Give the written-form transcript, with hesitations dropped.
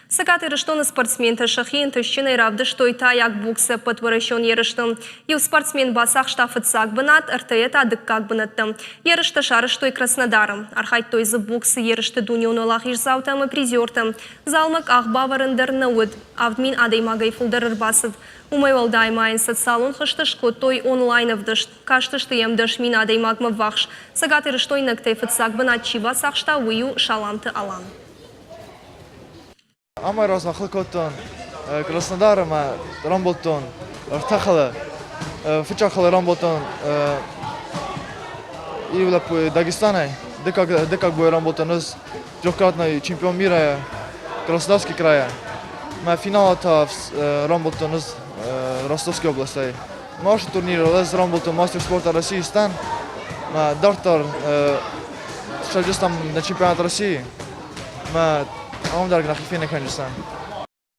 Цӕгат Ирыстоны спортсментӕ сӕхи ӕнтыстджынӕй равдыстой тайаг боксы ӕппӕтуӕрӕсеон ерысты. Иу спортсмен бацахста фыццаг бынат, ӕртӕйӕ та дыккаг бынӕттӕ. Ерыстӕ сарӕзтой Краснодары. Архайдтой дзы боксы ерысты дунеон уӕлахиздзаутӕ ӕмӕ призертӕ. Залмӕ къах бавӕрын дӕр нӕ уыд. 7000 адӕймагӕй фылдӕр ӕрбацыд. Уымӕй уӕлдай ма йын социалон хызты скодтой онлайн-ӕвдыст. Кастысты йӕм 10,000 адӕймагмӕ ввахс. Цӕгатирыстойнӕгтӕй фыццаг бынат чи бацахста, уый у Саламты Алан. Амӕй размӕ хыл кодтон Краснодары ӕмӕ рамбылдтон ӕртӕ хылы. Фыццаг хылы рамбылдтон иу лӕппуйы Дагестанӕй, дыккаг бой рамбылдтон ӕз трехкратный чемпион мира Краснодарский края. Мӕ финалы та рамбылдтон ӕз Ростовской областӕй. Нашы турниры ӕз рамбылдтон мастер спорта России стӕн. Мӕ дарддӕр сӕрджыстӕм на чемпионат России. Мӕ ам дӕр нӕхи фенӕ кӕнджыстӕм.